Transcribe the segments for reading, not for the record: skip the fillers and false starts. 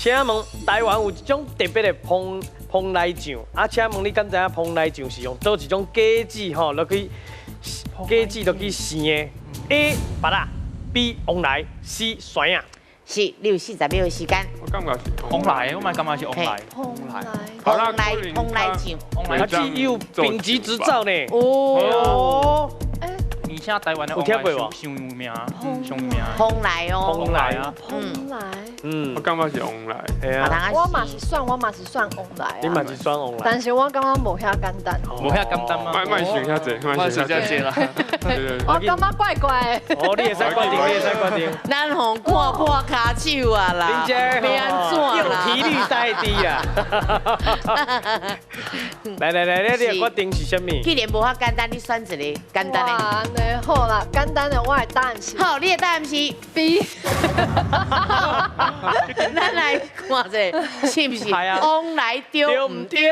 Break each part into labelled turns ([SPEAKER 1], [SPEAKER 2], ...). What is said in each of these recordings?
[SPEAKER 1] 請問台灣有一種特別的蓬蓬萊醬，啊，請問你敢知影蓬萊醬是用佗一種果子吼落去果子落去生的？A 芭樂，B 旺來，C 酸仔。
[SPEAKER 2] 是，你有40秒的時間。
[SPEAKER 3] 我感覺是
[SPEAKER 4] 旺來，我嘛感覺是旺來。
[SPEAKER 5] 蓬萊。
[SPEAKER 2] 蓬萊蓬萊醬。
[SPEAKER 1] 啊，這有丙級執照呢。
[SPEAKER 2] 哦。
[SPEAKER 4] 而且台灣的
[SPEAKER 1] 有聽過無？
[SPEAKER 4] 上有名，上有名。
[SPEAKER 2] 蓬萊哦。
[SPEAKER 1] 蓬萊啊。
[SPEAKER 5] 蓬萊。
[SPEAKER 3] 我感覺是旺來。
[SPEAKER 1] 係啊。
[SPEAKER 5] 我嘛是選旺來啊。
[SPEAKER 1] 你嘛是選旺來。
[SPEAKER 5] 但是我感覺無遐簡單。
[SPEAKER 4] 無遐簡單嗎？
[SPEAKER 3] 莫莫想遐濟，莫想遐濟啦。
[SPEAKER 5] 我感覺怪怪的。
[SPEAKER 1] 哦，你會使決定，你會使決定。
[SPEAKER 2] 咱吼看破跤手啊啦。
[SPEAKER 1] 恁這
[SPEAKER 2] 欲按怎
[SPEAKER 1] 用體力代替啊。來來來，你的決定是啥物？
[SPEAKER 2] 既然無遐簡單，你選一个簡單的。
[SPEAKER 5] 哇，按呢好啦，簡單的我的答案是。
[SPEAKER 2] 好，你的答案是
[SPEAKER 5] B。
[SPEAKER 2] 咱來看者，是毋是？旺來對毋對？你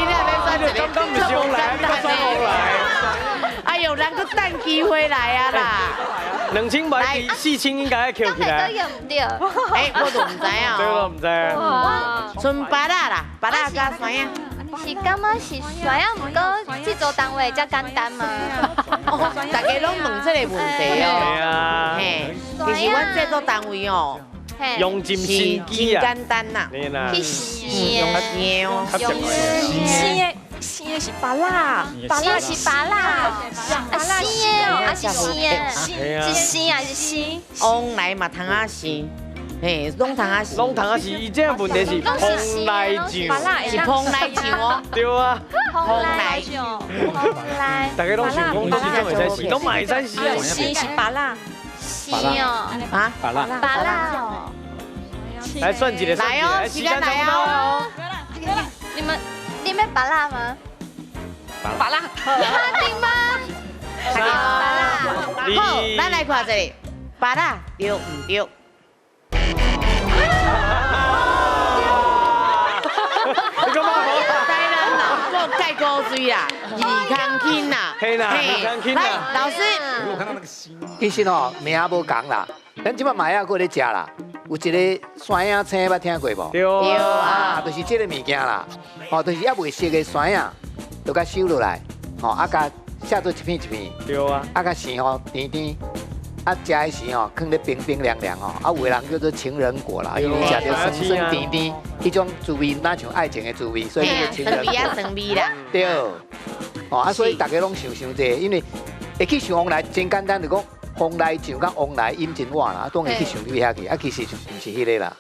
[SPEAKER 2] 若欲選一个，
[SPEAKER 1] 剛剛毋是旺來，你閣選旺來。
[SPEAKER 2] 哎呦，人閣等機會來啊啦！2000
[SPEAKER 1] 買4000應該愛扣起來。
[SPEAKER 6] 對毋對？
[SPEAKER 2] 哎，我都毋知影。
[SPEAKER 1] 這個毋知。
[SPEAKER 2] 賰芭樂啦，芭樂佮酸仔。
[SPEAKER 6] 是感覺是酸仔，毋過製作單位才簡單嘛。
[SPEAKER 2] 大家攏問這個問題哦。
[SPEAKER 1] 係啊。
[SPEAKER 2] 嘿，其實阮製作單位哦，
[SPEAKER 1] 用盡心機啊。
[SPEAKER 2] 真簡單啦。
[SPEAKER 6] 去生的。
[SPEAKER 2] 用生哦。
[SPEAKER 6] 用
[SPEAKER 7] 生的，生的是芭樂，
[SPEAKER 6] 芭樂是芭樂，啊生的哦，啊是生的，是生還是生？
[SPEAKER 2] 旺來嘛通仔生。嘿，攏通仔生，
[SPEAKER 1] 攏通仔生。伊這個問題是蓬萊醬，
[SPEAKER 2] 是蓬萊醬哦。
[SPEAKER 1] 對啊，
[SPEAKER 6] 蓬萊醬，蓬萊。
[SPEAKER 1] 大家攏想講，這種會使生，攏嘛會使生啊。
[SPEAKER 7] 生是芭樂，
[SPEAKER 6] 生哦，
[SPEAKER 2] 啊，
[SPEAKER 8] 芭樂，
[SPEAKER 6] 芭樂哦。
[SPEAKER 1] 來算一個，
[SPEAKER 2] 來哦，時間來哦。
[SPEAKER 6] 你們你們芭樂嗎？
[SPEAKER 7] 芭樂，
[SPEAKER 6] 確定嗎？
[SPEAKER 2] 芭樂。好，咱來看一下，芭樂對毋對？
[SPEAKER 1] 你感覺無？
[SPEAKER 2] 台南人講蓋高水啦，2公斤啦，
[SPEAKER 1] 嘿啦，2公斤啦。
[SPEAKER 2] 來，老師，
[SPEAKER 9] 其實吼名無仝啦，咱這擺嘛猶閣咧食啦。有一个酸仔青，捌聽過無？
[SPEAKER 1] 對
[SPEAKER 2] 啊，
[SPEAKER 9] 就是這个物件啦。吼，就是猶未熟的酸仔，就共收落來，吼，啊，共切做一片一片。
[SPEAKER 1] 對啊。
[SPEAKER 9] 啊，共生吼甜甜。啊，食的時吼，囥咧冰冰涼涼吼，啊，有的人叫做情人果啦，因為食著酸酸甜甜，彼種滋味若像愛情的滋味，所以叫做情人果。
[SPEAKER 2] 酸味啊，酸味啦。
[SPEAKER 9] 對，哦，啊，所以大家攏想傷濟，因為會去想旺來真簡單，就講蓬萊醬佮旺來飲真碗啦，啊，當會去想入遐去，啊，其實毋是彼个啦。